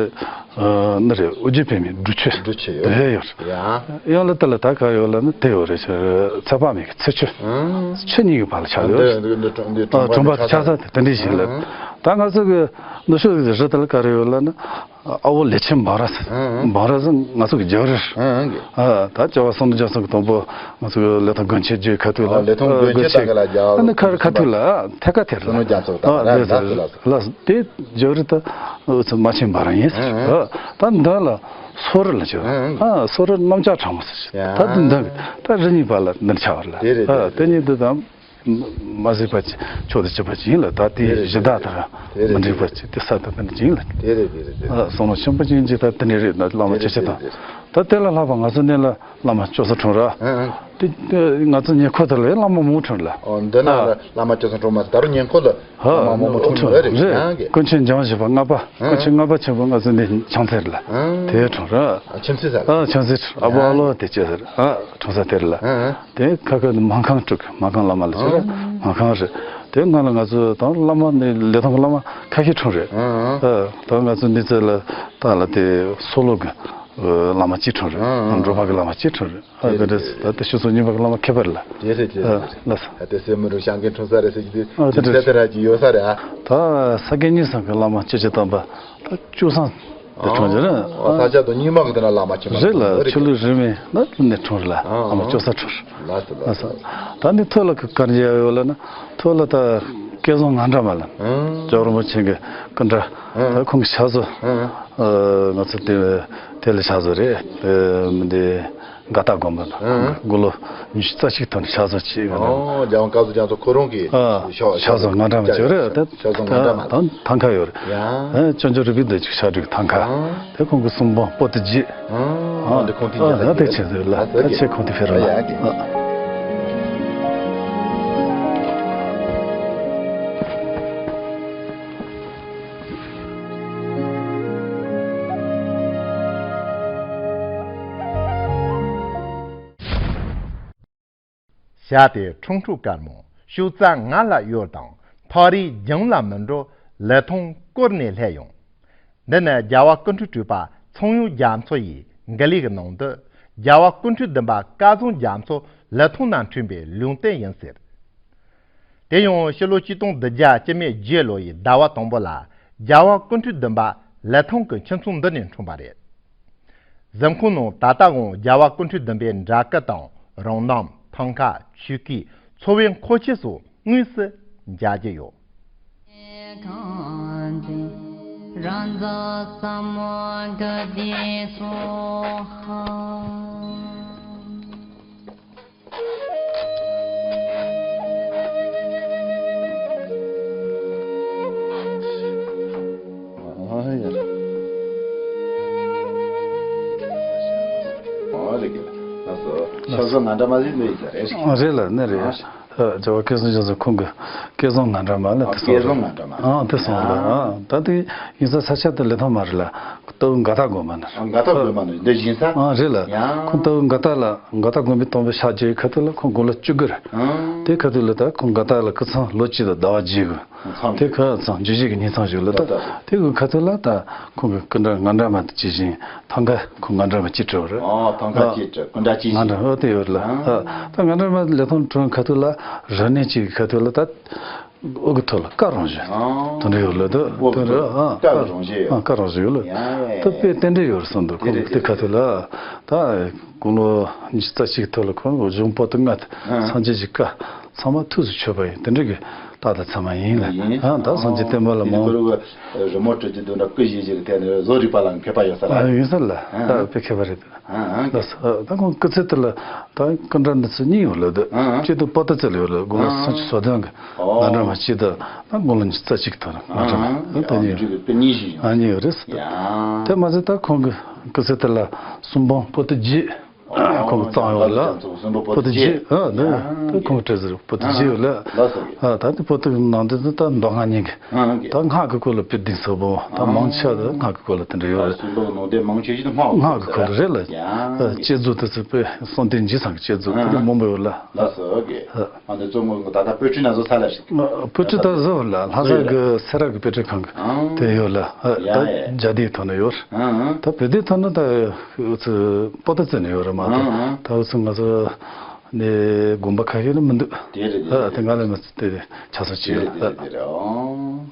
ཨ་ནི་རེད། ཨོ་རྒྱན་པདྨའི་འབྲུ་ཆུ། འབྲུ་ཆུ་ཡོད། དེ་ཡོད། ཡང་། ཡང་ལ་དེ་ལ་ད་ག་ཡོད་ལ་ནི་དེ་ཡོད་རེད། ཚེ་དཔག་མེད་ཀྱི་ཚེ་ཆུ། ཨང་། ཆུ་གཉིས་ཀྱི་བར་ལ་ཆགས་ཡོད། འདི་འདི་འདི་ཨ་གྲོང་པ་གྲོང་པ་ཆགས་ས་དེ་དེ་འདྲ་ཞིག་ལ། ཨང་། ད་ང་ཚོ་གི་ནུབ་ཕྱོགས་ཀྱི་རི་དེ་ལ་ག་རེ་ཡོད་ལ་ནི། ཨ་བོ་ལེ་ཆེན་འབའ་ར་ཟེར། ཨང་། འབའ་ར་ཟེར་ང་ཚོ་གི་རྒྱལ་རི། ཨང་། ཨ་ད་ལྕགས་པ་སུམ་མདོ་རྒྱ་མཚོ་གི་དང་པོ་ང་ཚོ་གི་ལི་ཐང་དགོན་ཆེན་རྒྱུད་ཁ་ཐུག་ལ། ཨ་ལི་ཐང་དགོན་ཆེན་དགོན་ཆེན་ད་ག་ལ་རྒྱལ་བ་ཨ་ནི་ཁ་ཁ་ཐུག་ལ་ཐད་ཀ་དེར་ལ། སུམ་མདོ་རྒྱ་མཚོ་ཨ་དང་ལ་ལ་ལ་ལ་དེ་རྒྱལ་རི་ད་ཨ་ཚོ་མ་ཆེན་འབའ་ར་ཡིན་ཟེར། ཨང་། ཨ་ད་འདི་ལ། སོ་རི་ལ་ཆགས། ཨང་། ཨ་སོ་རི་གནམ་ལྕགས་གྲག་མོ་ཟེར། ཡ། ད་འདི་འདི་ད་རི་གཉིས་བར་ལ་འདི་ཆགས་པ་རེད། དེ་རེད། ཨ་དེ་རེད། དེ་གཉིས་འདི་དང་མ་གཟིགས་པ་ཆོག་ཏུ་བྱེད་པ་ཅིག་ཡིན་ལ། ད་དེ་དེ་རེད། གཞི་བདག་དང་དེ་རེད། མི་འགྲིག་པ་ཅིག་དེ་ས་ད་དེ་འདྲ་ཅིག་ཡིན་ལ། དེ་རེད་དེ་རེད་དེ། ཨ་བསམ་བློ་ཆེན་པོ་ཅིག་ཡིན་ཅིག་ད་དེ་འདྲ་རེད་ན་བླ་མ་དེ་ཆེ་ཆེ་རེད་དང་དེ་རེད། ད་དེ་ལ་ལྷག་པ་ང་ཚོ་ནས་ལ་བླ་མ་ལྕོག་ས་འཁྲུངས་ར། ཨང་ཨང་། དེ་དེ་ང་ཚོ་ཉེ་འཁོར་དེ་ལ་བླ་མ་མང་འཁྲུངས་ལ། ཨོ་འདི་ན་ལ་བླ་མ་ལྕོག་ས་འཁྲུངས་མ་ཟད་ད་རུང་ཉེ་འཁོར་ལ་ཧ་བླ་མ་མང་འཁྲུངས་འཁྲུངས་རེད། རེད། ཀུན་མཁྱེན་འཇམ་བཞི་པ་ལྔ་པ། ཨང་། ཀུན་མཁྱེན་ལྔ་པ་ཆེན་པོ་ང་ཚོ་འདི་ཆང་ཚེར་ལ། ཨང་། དེ་འཁྲུངས་ར། ཨ་ཁྱིམ་མཚེས་ས་ལ། ཨ་ཁྱིམ་མཚེས་ཨ་བོ་ཨ་ལོ་དེ་ཅེ་ཟེར། ཨ་འཁྲུངས་ས་དེར་ལ། ཨང་ཨང་། དེ་ཁ་ཁ་ནི་སྨར་ཁམས་དྲུག་སྨར་ཁམས་བླ་མ་ལ་ཟེར། ཨང་། སྨར་ཁམས་རེད། དེ་སྔོན་ལ་ང་ཚོ་དང་བླ་མ་ནི་ལི་ཐང་གི་བླ་མ་ཁ་ཤས་འཁྲུངས་རེད། ཨང་ཨང་། ཨ་ད་ང་ཚོ་འདི་ཚོ་ལ་ད་ལ་དེ་སོ་ལོ་གི་བླ་མ་གཅིག་འཁྲུངས་རེད། ཨང་ཨང་། འབྲོག་པ་གི་བླ་མ་གཅིག་འཁྲུངས་རེད། ཨ་དེ་འདྲ་ད་ལྟ་ཤུ་སོ་གཉིས་པ་གི་བླ་མ་ཁྱད་པར་ལ། དེ་རེད་དེ་རེད། ལགས་སོ། ད་ལྟ་སེ་མི་རུ་ཤང་གི་འཁྲུངས་ས་རེད་ཟེར་གྱི་དེ་ཨ་དེ་རེད། དེ་ར་ཅི་ཡོད་ས་རེད་ཨ། ད་ས་དགེ་གཉིས་ཚང་གི་བླ་མ་སྤྱི་ཆེ་དམ་པ་ད་བཅུ་ཚང་དེ་འཁྲུངས་ཀྱི་རེད། ཨ་ས་ཆ་དང་རྙིང་མ་གི་དེ་ན་བླ་མ་ཆེན་པོ་རེད་ལ། རེད། ཆོས་ལུགས་རིས་མེད་ན་ནས་འཁྲུངས་རེད་ལ། ཨ་བླ་མ་ཨ་ལྕོག་ས་འཁྲུངས་རེད། ལགས་སོ་ལགས་སོ། ལགས་སོ། ད་འདི་ཐོག་ལ་གི་དཀར་མཇལ་ཡོད་ལ་ན་ཐོག་ལ་ད་སྐལ་བཟང་ངང་སྒྲ་མ་ལ། ཨ་ཇོ་རིན་པོ་ཆེ་གི་སྐུ་འདྲ། ཨ་ད་ཁོང་གི་ཕྱག་བཟོ། ཨ་ང་ཚོ་དེ་དེ་ལ་ཕྱག་བཟོ་རེད། ཨ་མི་འདི། དགའ་རྟགས་དགོན་པ་ན་ཨང་། དགུང་ལོ་ཉི་ཤུ་རྩ་གཅིག་ཐོན་ཕྱག་བཟོ་བྱས། ཨོ་རྒྱལ་དབང་སྐལ་བཟང་རྒྱ་མཚོ་ཁོ་རང་གིས་ཨ་ཕྱག་ཕྱག་བཟོ་ངང་སྒྲ་མ་བྱས་རེད་དེ། ཕྱག་བཟོ་ངང་སྒྲ་མ་དང་ཐང་ཁ་ཡོད་རེད། ཡང་། ཨ་ཅོ་ཅོ་རི་པི་འདོད་ཅིག་ཕྱག་དྲུག་ཐང་ཁ། ཨང་། དེ་ཁོང་གི་གསུང་འབུམ་པོ་ཏི་བརྒྱད། ཨང་། ཨ་འདི་ཁོང་དེ་ཨ་ཡ་དེ་ཆེ་ཟེར་ལ་ཨ་ད་ཆེ་ཁོང་དེ་ཕེ་ར་ལ། ཨ་ཡ་ཨ་བྱ་དེ་ཁྲུང་ཁྲུང་དཀར་མོ་ཤུག་རྩ་ང་ལ་གཡོར་དང་ཐག་རིས་རྒྱང་ལ་མི་འགྲོ་ལི་ཐང་སྐོར་ནས་སླེབས་ཡོང་། འདི་ནི་རྒྱལ་བ་སྐུ་ཕྲེང་དྲུག་པ་ཚངས་དབྱངས་རྒྱ་མཚོ་ཡི་འགུལ་ཡིག་ནང་དུ་རྒྱལ་བ་སྐུ་ཕྲེང་བདུན་པ་སྐལ་བཟང་རྒྱ་མཚོ་ལི་ཐང་ན་འཁྲུངས་པའི་ལུང་བསྟན་ཡིན་ཟེར། དེ་ཡང་ཕྱི་ལོ་ཆིག་སྟོང་བདུན་བརྒྱ་བཅུ་མེད་བརྒྱད་ལོ་ཡི་ཟླ་བ་དང་པོ་ལ་རྒྱལ་བ་སྐུ་ཕྲེང་བདུན་པ་ལི་ཐང་གི་ཁྱིམ་ཚང་འདི་ནས་འཁྲུངས་པ་རེད། གཟིམ་ཁང་ནང་ད་ལྟའང་རྒྱལ་བ་སྐུ་ཕྲེང་བདུན་པའི་འདྲ་སྐུ་དང་རང་རྣམ་ཐང་ཀ་ཆོས་སྐུའི་ཚོ་བའི་མཁོ་ཆས་སོགས་དངོས་སུ་མཇལ་རྒྱུ་ཡོད། རང་རྫོགས་ས་མོ་ག་དེ་སོ་ཧ། རེད་ལ་ནི་རེད། ཨ་ཇོ་བོ་སྐལ་བཟང་རྒྱ་མཚོ་ཁོང་གི་སྐལ་བཟང་ངང་སྒྲ་མ་ལ་དེ་སོང་སྐལ་བཟང་ངང་སྒྲ་མ་ཨ་དེ་སོང་ལ་ཨ་ད་དེ་ཡིན་ས་ས་ཆ་དེ་ལི་ཐང་མ་རེད་ལ། ལྟ་བུ་དགའ་ཐག་དགོན་པ་ན། ཨ་དགའ་ཐག་དགོན་པ་ན་འདི་བཞིན་ས། ཨ་རེད་ལ། ཡང་། ཁོང་ལྟ་བུ་དགའ་ཐག་ལ་དགའ་ཐག་དགོན་པའི་དང་པོའི་ཕྱག་རྒྱའི་ཁ་ཐུག་ལ་ཁོང་དགུང་ལོ་བཅུ་དགུ་རེད། ཨང་། དེ་ཁ་ཐུག་ལ་ད་ཁོང་དགའ་ཐག་ལ་སྐུ་མཚམས་ལོ་གཅིག་དང་ཟླ་བ་བརྒྱད་དགུ། མཚམས་དེ་ཁ་མཚམས་རྒྱུད་བཞི་གི་ཉིན་མཚམས་བཞུགས་ལ་ད། ད་ད། དེ་གི་ཁ་ཐུག་ལ་ད་ཁོང་གི་སྐུ་འདྲ་ངང་སྒྲ་མ་དེ་ཇི་བཞིན་ཐང་ག་ཁོང་ངང་སྒྲ་མ་ཅི་བྲིས་པ་རེད། ཨ་ཐང་ག་ཅི་བྲིས་སྐུ་འདྲ་ཅི་ཞིག་ངང་སྒྲ་ཨ་དེ་ཡོད་ལ། ཨ་ད་ངང་སྒྲ་མ་ལི་ཐང་འཁྲུངས་ཁ་ཐུག་ལ་རབ་གནས་ཅིག་གི་ཁ་ཐུག་ལ་ད། འོག་གི་ཐོག་ལ་ཀ་རང་བཞིན། ཨང་། དེ་འདྲ་ཡོད་ལ་དེ། འོག་གི་དེ་འདྲ་ཐོག་ཨང་ཀ་རང་བཞིན་ཡོད། ཨང་ཀ་རང་བཞིན་ཡོད་ལ། ཡང་། ད་དཔེ་རྟེན་འབྲེལ་ཡོད་རེད་བསམ་འདུག་ཁོང་དེ་ཁ་ཐུག་ལ། ད་དགུང་ལོ་ཉི་ཤུ་རྩ་གཅིག་ཐོག་ལ་ཁོང་གཞུང་པོ་ཏི་ལྔ་དང་ཨང་སངས་རྒྱས་ཀྱི་བཀའ་ཚང་མ་ཐུགས་སུ་ཆུད་པ་ཡིན་དེ་འདྲ་གི་ད་ད་ཚང་མ་ཡིན་ལ། ཡིན། ཨང་ད་སངས་རྒྱས་བསྟན་པ་ལ་མང་། རི་མོ་བྲི་རྒྱུ་དུ་འདྲ་སྐུ་བཞེས་བཞེས་ཀྱི་ཐད་ནས་བཟོ་རིག་པ་ལ་མཁས་པ་ཡོད་ས་རེད། ཡིན་ས་ལ་ད་དཔེ་མཁས་པ་རེད། ཨང་ཨང་། ལགས་སོ། ད་ཁོང་སྐུ་ཚེ་དེ་ལ་ད་སྐུ་འདྲ་འདི་ཚོ་གཉིས་ཡོད་ལ་དེ། ཨང་ཨང་། གཅིག་ཏུ་པོ་ཏི་ཙི་ལ་ཡོད་ལ་དགུང་ལོ་ཨང་། སུམ་ཅུ་སོ་བདུན་གི་ཨོ། ང་འདྲ་མ་གཅིག་ཏུ་ད་དགུང་ལོ་ཉི་ཤུ་རྩ་གཅིག་ཐོན་ང་འདྲ་མ་ཨང་ཨང་། ད་ཨང་གཉིས་ཡོད། ཨང་གཉིས་ཡོད་རེད། ཡང་། དེ་མ་ཟད་ད་ཁོང་གི་སྐུ་ཚེ་དེ་ལ་གསུང་འབུམ་པོ་ཏི་བརྒྱད་ཨོ། ཁོང་གི་བརྩམས་ཡོད་ལ། པོ་ཏི་བརྒྱད་ཨ་ནི་ད་ཁོང་གི་བྲིས་ཟེར་པོ་ཏི་བརྒྱད་ཡོད་ལ། ལགས་སོ། ཨ་ད་དེ་པོ་ཏི་གི་ནང་དོན་དེ་ད་མདོ་སྔགས་གཉིས་གི་ཨང་ཨང་། ད་སྔགས་ཀྱི་སྐོར་ལ་དཔེ་གཏིང་ཟབ་པོ་ད་མང་ཆེ་བ་དེ་སྔགས་ཀྱི་སྐོར་ལ་དེ་འདྲ་ཡོད་རེད། སུམ་པོ་ནང་དེ་མང་ཆེ་ཤོས་དེ་སྔགས་ཀྱི་སྔགས་ཀྱི་སྐོར་རེད་ལ། ཡང་། བསྐྱེད་རྫོགས་དེ་ཚོ་དཔེ་གསང་རྟེན་རྗེས་ཚང་གི་བསྐྱེད་རྫོགས་དེ་ཚོ་མང་པོ་ཡོད་ལ། ལགས་སོ་ཨོ་ཀེ། ཨ་འདི་གཙོ་བོ་ད་ལྟ་པོད་ཁྲི་ན་བཟོ་ས་ལ་ཞིག་པོད་ཁྲི་ད་བཟོ་ལ་ལྷ་ས་གི་སེ་ར་གི་དཔེ་ཁྲིད་ཁང་གི་དེ་ཡོད་ལ། ད་རྒྱ་སྡེའི་ཐོག་ནས་ཡོད། ད་བོད་སྡེའི་ཐོག་ནས་ད་འུ་ཚོ་པོ་ཏི་ཙི་ནས་ཡོད་རེད་མ་གཏོགས་ད་འུ་ཚོ་ང་ཚོ། ནས་དགོན་པ་ཁ་ཤས་ནི་མི་འདུག་དེ་རེད་དེ་ཨ་རེད། དེ་ང་ལ་མི་ཚེ་དེ་ཆ་ཚང་ཅི་ཡོད་ལ།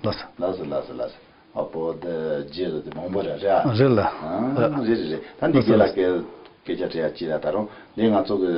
ལགས་སོ། ལགས་སོ་ལགས་སོ་ལགས་སོ། ཨ་པོ་དེ་རྗེས་ལ་དེ་མང་པོ་རེད་རེད་ཨ། རེད་ལ། ཨ་རེད་རེད་རེད། ད་འདི་རྒན་ལགས་སྐད་སྐད་ཆ་དྲི་ཡ་ཅི་ལ་ད་རུང་འདི་ང་ཚོ་གི་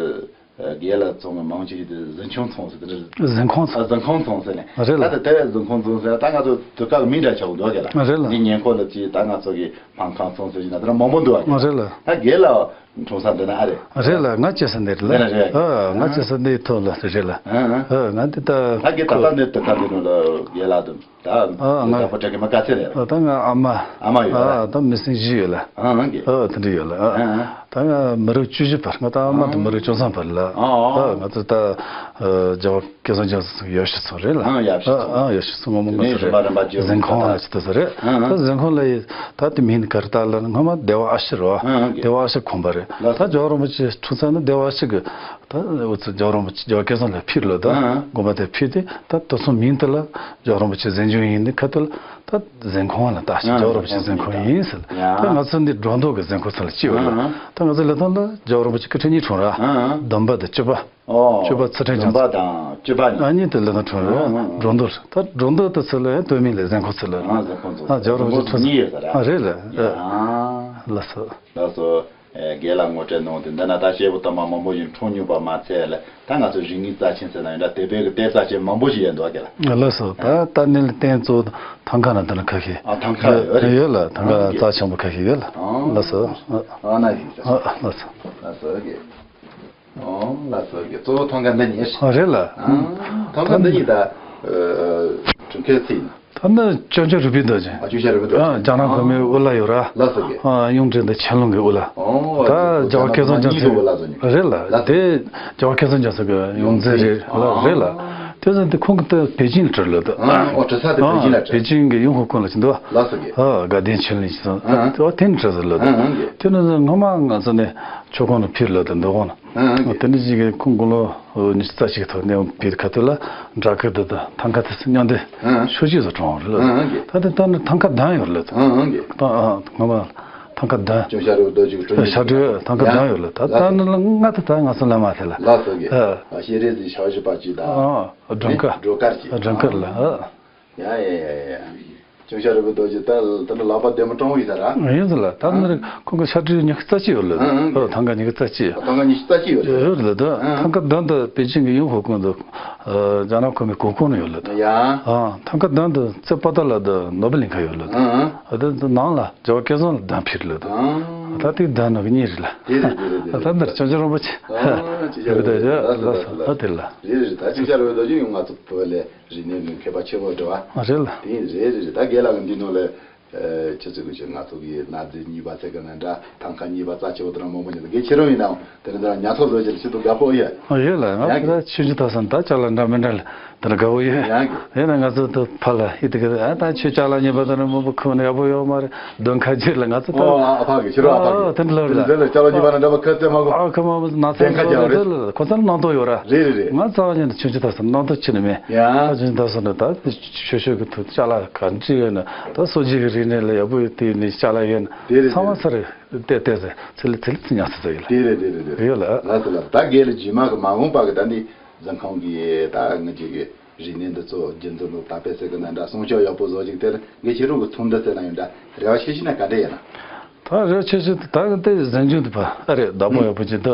རྒན་ལགས་ཚང་གི་མང་ཆེ་ཤོས་དེ་གཟིམ་ཁང་ཚང་ཟེར་དེ་རེད། གཟིམ་ཁང་ཚང་། ཨ་གཟིམ་ཁང་ཚང་ཟེར་ནས། རེད་ལ། ད་དེ་དེ་བས་གཟིམ་ཁང་ཚང་ཟེར་ད་ང་ཚོ་དུས་སྐབས་མིང་འདྲ་ཆགས་འདུག་ག་ལ། རེད་ལ། འདི་ཉེ་འཁོར་ལ་ཅི་ད་ང་ཚོ་གི་སྨར་ཁམས་ཚང་ཟེར་གྱི་ན་དེ་ར་མང་པོ་འདུག་ག་ལ། རེད་ལ། ད་རྒན་ལགས། འཁྲུངས་ས་འདི་ན་ཨ་རེད། རེད་ལ། ང་སྐྱེས་ས་འདི་རེད་ལ། འདི་ན་རེད། ཨ་ང་སྐྱེས་ས་འདིའི་ཐོག་ལ་རེད་ལ། ཨ་ཨ། ཨ་ང་འདི་ད། ད་གི་ད་ལྟ་འདི་ད་ལྟ་འདི་ནང་ལ་རྒན་ལགས་དང་ད། ཨ་ང་བདག་པོ་གྲགས་ཀྱི་མ་དཀའ་ཚེ་རེད། ཨ་ད་ང་ཨ་མ། ཨ་མ་ཡོད་ལ། ཨ་ད་མི་སེང་བཞི་ཡོད་ལ། ཨ་ཨ་གི། ཨ་དེ་འདྲ་ཡོད་ལ། ཨ་ཨ། ད་ང་མི་རབས་བཅུ་བཞི་བར། ང་ད་ཨ་མ་དང་མི་རབས་བཅུ་ཐམ་བར་ལ། ཨ། ཨ། ང་ཚོ་ད་ཨ་རྒྱལ་བ་སྐལ་བཟང་རྒྱ་མཚོ་ཡབ་སྲས་ཚོ་རེད་ལ། ཨ། ཡབ་སྲས་ཚོ། ཨ། ཨ། ཡབ་སྲས་ཚོ་སྔོན་མ་ང་ཚོ་རེད། རིམ་པ་རིམ་པ་བརྒྱུད། གཟན་ཁང་ལ་ཅི་ད་ཚོ་རེད། ཨ། ད་གཟན་ཁང་ལ་ཡི་ད་དེ་མིང་ག་རེ་བཏགས་ལ་སྔོན་མ་སྡེ་བ་ཨ་ཤེ་རེད་བ། ཨ། ཨ། སྡེ་བ་ཨ་ཤེ་ཁང་པ་རེད། ལགས་སོ། ད་རྒྱལ་བ་རིན་པོ་ཆེ་འཁྲུངས་ས་ནི་སྡེ་བ་ཨ་ཤེ་གི། ད་འུ་ཚོ་རྒྱལ་བ་རིན་པོ་ཆེ་རྒྱལ་བ་སྐལ་བཟང་ལ་ཕུལ་ལོ། ད་ཨ། དགོན་པ་དེ་ཕུལ་ཏེ། ད་དེ་ཚོ་མིང་དེ་ལ་རྒྱལ་བ་རིན་པོ་ཆེ་གཟན་ལྗོངས་ཡིན་ནི་ཁ་ཐུག་ལ། ད་གཟན་ཁང་ལ་བཏགས་ཤིང་། ཨ། རྒྱལ་བ་རིན་པོ་ཆེ་གཟན་ཁང་ཡིན་ཟེར། ཡ། ད་ང་ཚོ་འདི་སྒྲོ་འདོགས་ཀྱི་གཟན་ཁང་ཚོ་ལ་སྐྱེས་པ་རེད། ཨ། ད་ང་ཚོ་ལི་ཐང་ལ་རྒྱལ་བ་རིན་པོ་ཆེ་སྐུ་ཕྲེང་གཉིས་འཁྲུངས་ར། ཨ། བདུན་པ་དང་བཅུ་པ། ཨོ། བཅུ་པ་ཚུལ་ཁྲིམས་རྒྱ་མཚོ། བདུན་པ་དང་བཅུ་པ་གཉིས། ཨ། གཉིས་དེ་ལི་ཐང་འཁྲུངས་ར། ཨ། ཨ། སྒྲོ་འདོགས། ད་སྒྲོ་འདོགས་དེ་ཚོ་ལ་ཡང་དོན་མེད་ལ་གཟན་ཁང་ཚོ་ལ། ཨ། གཟན་ཁང་ཚོ། ཨ། རྒྱལ་བ་རིན་པོ་ཆེ་འཁྲུངས་ས། གཉིས་ཡོད་ས་ར། ཨ། རེད་ལ། ཡ། ལགས་སོ། ལགས་སོ། ཨེ། རྒན་ལགས་ངོ་སྤྲོད་གནང་དེ་འདི་ན་ད་སྐྱེས་བུ་དམ་པ་མང་པོ་ཞིག་འཁྲུངས་མྱོང་པ་མ་ཚད་ལ། ད་ང་ཚོ་རིག་གནས་རྩ་ཆེན་ཟེར་ན་ཡང་འདྲ། དེ་བོད་ཀྱི་གཏེར་རྩ་ཆེན་མང་པོ་ཞིག་ཡོད་འདུག་ག་ལ། ལགས་སོ། ད་ད་ནི་ལ་རྟེན་གཙོ་བོ་ཐང་ཀ་ན་དེ་ན་ཁ་ཤས། ཨ། ཐང་ཀ་ཡོད་རེད། ཡོད་ལ། ཐང་ཀ་ཨ། རྩ་ཆེན་པོ་ཁ་ཤས་ཡོད་ལ། ཨ། ལགས་སོ། ཨ། ཨ་ན་ཡིན་ས། ཨ། ལགས་སོ། ལགས་སོ། ཨ། ལགས་སོ། གཙོ་བོ་ཐང་ཀ་འདི་གཉིས་རེད། ཨ། རེད་ལ། ཨ། ཐང་ཀ་འདི་གཉིས་ད་ཨ་གྲུབ་མཐའི་ཚིག་ཡིན། ད་ནི་སྐྱབས་མཆོག་རིག་པའི་རྡོ་རྗེ། ཨ། སྐྱབས་མཆོག་རིག་པའི་རྡོ་རྗེ། ཨ། རྒྱ་ནག་གོང་མའི་དབུ་བླ་ཡོད་ར། ལགས་སོ། ཨ། གཡུང་དྲུང་དང་ཆན་ལུང་གི་དབུ་བླ། ཨོ། ད་རྒྱལ་བ་སྐལ་བཟང་རྒྱ་མཚོ། རྒྱ་ནག་གོང་མའི་དབུ་བླ་ཚོ་གཉིས། རེད་ལ། ལགས་སོ། དེ་རྒྱལ་བ་སྐལ་བཟང་རྒྱ་མཚོ་གི་ཡོངས་འཛིན་རེད་ལ། ཨ། རེད་ལ། དེ་ཚོ་དེ་ཁོང་གི་དེ་པེ་ཅིན་ལ་བྲིས་ལོ་དུ། ཨ། ཨོ། བྲིས་ས་དེ་པེ་ཅིན་ལ་བྲིས། པེ་ཅིན་གི་ཡུན་ཧོ་ཀུང་ལ་ཅི་འདུག་བ། ལགས་སོ། ཨ། དགའ་ལྡན་ཆོས་གླིང་ཅི་སོང་། ཨ། དེ་བ་དེ་ནས་བྲིས་ཟེར་ལོ་དུ། ཨ། དེ་ནས་སྔོན་མ་ང་ཚོ་ནས་མཆོད་ཁང་ལ་ཕེབས་ལོ་དུ། འདུ་ཁང་ལ། ཨ། ཨ། དེ་ནས་ཅིག་གི་ཁོང་དགུང་ལོ་ཉི་ཤུ་རྩ་གཅིག་ཐོག་ནས་བོད་ཁ་ཐུག་ལ་སྦྲ་གུར་དེ་དང་ཐང་ཀ་དེ་ཚོ་མཉམ་དུ། ཨ། ཤོ་གཅིག་བཟོ་གྲོང་རེད། ཨ། ད་དེ་ད་ནི་ཐང་ཀ་བདུན་ཡོད་ལ་དུ། ཨ། ད་ཨ་ངོ་མ་ཐང་ཀ་བདུན། སྐྱབས་མཆོག་རིག་པའི་རྡོ་རྗེ་གི་སྒྲུབ་ཕྱག་བྲིས་ཐང་ཀ་བདུན་ཡོད་ལ། ད་ད་ནི་ལ་ལྔ་དེ་ད་ང་ཚོ་བླ་མ་དེ་ལ། ལགས་སོ། ཨ། ཤེས་རིག་གི་ཕྱག་བཞི་པ་གཅིག་དང་། ཨ། སྒྲོལ་དཀར། སྒྲོལ་དཀར་གྱི། སྒྲོལ་དཀར་ལ། ཨ། ཡ་ཡ་ཡ་ཡ། སྐྱབས་མཆོག་རིག་པའི་རྡོ་རྗེ་ད་ད་ནི་ལག་པ་བདེ་མོ་སྤྲང་བོ་ཡིན་ས་ར། ཡིན་ཟེར་ལ། ད་ནི་ཁོང་གི་ཕྱག་བྲིས་ཉི་ཤུ་རྩ་གཅིག་ཡོད་ལ། ཨ། ཨ། ཨ། ཐང་ཀ་ཉི་ཤུ་རྩ་གཅིག་ཡོད། ཐང་ཀ་ཉི་ཤུ་རྩ་གཅིག་ཡོད་རེད། ཡོད་རེད་ད། ཨ། ཐང་ཀ་བདུན་དུ་པེ་ཅིན་གྱི་ཡུན་ཧོ་ཀུང་དུ། ཨ། རྒྱ་ནག་གོང་མའི་གོ་སྐོན་ཡོད་ལ་ད། ཡ། ཨ། ཐང་ཀ་བདུན་དུ་རྩེ་པོ་ཏ་ལ་དུ་ནོ་བེལ་གླིང་ཁ་ཡོད་ལ་ད། ཨ། ཨ། ད་ནང་ལ་རྒྱལ་བ་སྐལ་བཟང་ལ་གདན་ཕེབས་ལ་ད། ཨ། ད་དེ་གདན་ནང་གི་གཉིས་རེད་ལ། དེ་རེད་དེ་རེད་དེ་རེད། ད་འདིར་སྐྱབས་མཆོག་རིན་པོ་ཆེ། ཨ། སྐྱབས་མཆོག་རིན་པོ་ཆེ། ལགས་སོ། ལགས་སོ། ད་དེ་ལ། རེད་རེད། ད་སྐྱབས་མཆོག་རིན་པོ་རྡོ་རྗེ་ཡང་ང་ཚོ་བོད་ལ་རིག་གནས་ཀྱི་མཁས་པ་ཆེན་པོ་འདྲ་བ། ཨ། རེད་ལ། དེ་རེད་རེད་རེད། ད་རྒན་ལགས་ཀྱི་འདི་ནང་ལ། ཨ། ཆུ་ཚོད་ཀྱི་ཆུ་ང་ཚོ་གི་གནའ་རྫས་རྙིང་པ་ཚད་ཀྱི་ན་འདྲ། ཐང་ཀ་རྙིང་པ་རྩ་ཆེ་བོ་དེ་འདྲ་མང་པོ་ཉོས་འདུག་རྒན་ཁྱེད་རང་ཡིན་ནའང་དེ་འདྲ་འདྲ་ཉར་ཚགས་བཟོ་རྒྱུ་ལ་ཆེད་དུ་དགའ་པོ་ཡོད། ཨ། ཡོད་ལ། ང་ཡང་ད་ཆུང་ཆུང་དུས་སུ་ད་ཅ་ལག་འདྲ་མི་འདྲ་ལ་དེ་འདྲ་དགའ་པོ་ཡོད། ཡང་གི། ཡིན་ན་ང་ཚོ་ད་ཕར་ལ་ཨི་དེ་གི། ཨ། ད་ཁྱོད་ཅ་ལག་རྙིང་པ་དེ་འདྲ་མང་པོ་ཁུར་ནས་ཡག་པོ་ཡོད་མ་རེད། གདོང་ཁ་རྗེས་ལ་ང་ཚོ་ད། ཨོ། ཨ་ཕ་གི། ཁྱེད་རང་ཨ་ཕ་གི། ཨ། དེ་འདྲ་ལབ་རེད། དེ་ལ་ཅ་ལག་རྙིང་པ་འདྲ་མ་ཁུར་ཚད་མ་གོ། ཨ། ཁུར་མ་མོ་ན་ཚ་ཁ་རྒྱག་རེད། ཁོ་ཚོ་ལ་སྣང་དོགས་ཡོད་ར། རེད་རེད་རེད། ང་རྩ་བ་ཉིད་ནས་ཆུང་ཆུང་དུས་སུ་སྣང་དོགས་ཁྱོན་ནས་མེད། ཡ། ད་ཆུང་ཆུང་དུས་སུ་ནི་ད་ཆོས་ཕྱོགས་ཀྱི་ཐོག་ཅ་ལག་ག་འདྲ་ཡོད་ན། ད་སྲོལ་རྒྱུན་གྱི་རིག་གནས་ལ་ཡག་པོ་ཡོད། དེ་ནི་ཅ་ལག་ཡོད་ན། དེ་རེད། ཚང་མ་རེད། ཚར་རེད། བལྟས་བལྟས་ཟེར། ཚེ་ལས་ཚེ་ལས་ཚེ་ཉག་ཚེ་ཚེ་ཡིན་ལ། དེ་རེད་དེ་རེད་དེ་རེད། ཡོད་ལ། ལགས་སོ་ལགས་སོ། ད་རྒན་ལགས་རྗེས་མ་གི་མ་འོངས་པ་གི་ད་འདི་གཟན་ཁང་གི་ད་ངེད་ཅག་གི་རིག་གནས་འདི་ཚོ་རྒྱུན་འཛིན་དང་དར་སྤེལ་ཟེར་གི་ན་འདྲ། སྲུང་སྐྱོབ་ཡག་པོ་བཟོ་ཅིག་དེ་ལ་ངས་ཁྱེད་རང་གི་ཐུགས་འདུན་ཟེར་ན་ཡང་འདྲ། རེ་བ་ཆེ་ཤོས་ན་ག་འདྲ་ཡིན་ན། ད་རེ་བ་ཆེ་ཤོས་དེ་ད་དེ་གཟན་ལྗོངས་དེ་ཕར། ཨ་རེད། བདག་པོ་ཡག་པོ་ཅིག་ད་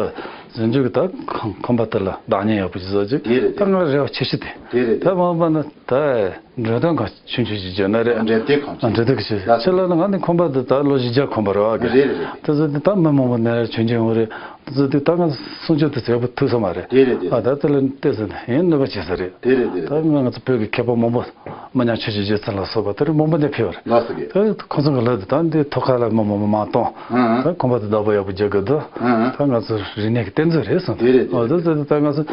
གཟན་ལྗོངས་གི་ད་ཁང་ཁང་པ་དེ་ལ་བདག་གཉེར་ཡག་པོ་ཅིག་བཟོ་ཅིག་དེ་རེད། ད་ང་རེ་བ་ཆེ་ཤོས་དེ། དེ་རེད། ད་མ་འོངས་པ་ན་ད། འགྲེམས་སྟོན་ཁང་ཆུང་ཆུང་ཞིག་བརྒྱབ་ན་རེད། འགྲེམས་སྟོན་ཁང་ཆུང་། འགྲེམས་སྟོན་ཁང་ཞིག་ལགས་སོ། ཁྱེད་ལ་ནི་ང་ནི་ཁང་པ་འདི་ད་ལོ་བཞི་བརྒྱ་ཁང་པ་རེད་བ། རེད་རེད་རེད། དེ་ཚོ་འདི་ད་མི་མང་པོ་ནས་རེད། ཆུང་ཆུང་ཡོང་རེད། དེ་ཚོ་འདི་ད་ང་སྲུང་སྐྱོབ་དེ་ཚོ་ཡག་པོ་ཐུབ་ས་མ་རེད། དེ་རེད་དེ་རེད། ཨ། ད་དེ་ལ་བལྟས་ཟིན་ཡིན་ནུས་པ་བྱེད་ས་རེད། དེ་རེད་དེ་རེད། ད་ང་ང་ཚོ་བོད་ཀྱི་མཁས་པ་མང་པོ། མི་ཉག་ཆོས་ཀྱི་རྗེ་བཙུན་ལ་སོགས་པ་དེ་རིང་མང་པོ་འདི་ཕེབས་པ་རེད། ལགས་སོ་རྒན། ད་ཁོང་ཚོ་གི་ལབ་དུས་ད་འདི་ཐོག་ཁ་ལ་མི་མང་པོ་མ་གཏོང་། ཨང་། ད་ཁང་པ་དེ་བདག་པོ་ཡག་པོ་རྒྱག་དགོས་འདུག་ཨང་། ད་ང་ཚོ་རིག་གནས་ཀྱི་གཏེར་མཛོད་རེད་གསུངས། དེ་རེད་དེ་རེད། ད་ཟེར་དུས་ད་ང་ཚོ།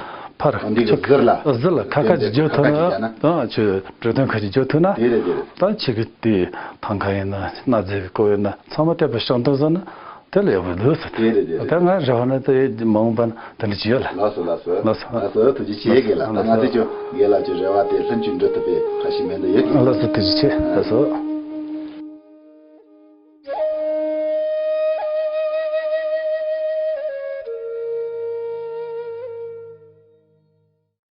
ཕར་འདི་གི་ཟུར་ལ། ཟུར་ལ་ཁ་ཁ་ཅིག་བརྗོད་ཐུབ་ན། ད་ཁྱོད་འགྲེམས་སྟོན་ཁ་ཅིག་བརྗོད་ཐུབ་ན། དེ་རེད་དེ་རེད། ད་ཁྱེད་ཀྱི་དེ་ཐང་ཀ་ཡིན་ན་གནའ་རྫས་ཀྱི་སྐོར་ཡིན་ན་ཚང་མ་བལྟས་པ་ཤོང་ཐུབ་ཟེར་ན་དེ་ལ་ཡག་པོ་འདུག་ཟེར། དེ་རེད་དེ་རེད། ད་ང་རེ་བ་ན་དེ་མ་འོངས་པ་ན་དེ་འདྲ་ཅིག་ཡོད་ལ། ལགས་སོ་ལགས་སོ། ལགས་སོ། ལགས་སོ། ཐུགས་རྗེ་ཆེ་རྒན་ལགས། ད་ང་ཚོས་ཀྱང་རྒན་ལགས་ཀྱི་རེ་བ་དེ་ལྷུན་གྱིས་འགྲུབ་ཐུབ་པའི་ཁ་ཞིག་མེད་འདུག་ཡོད་ཀྱི། ལགས་སོ། ཐུགས་རྗེ་ཆེ། ལགས་སོ།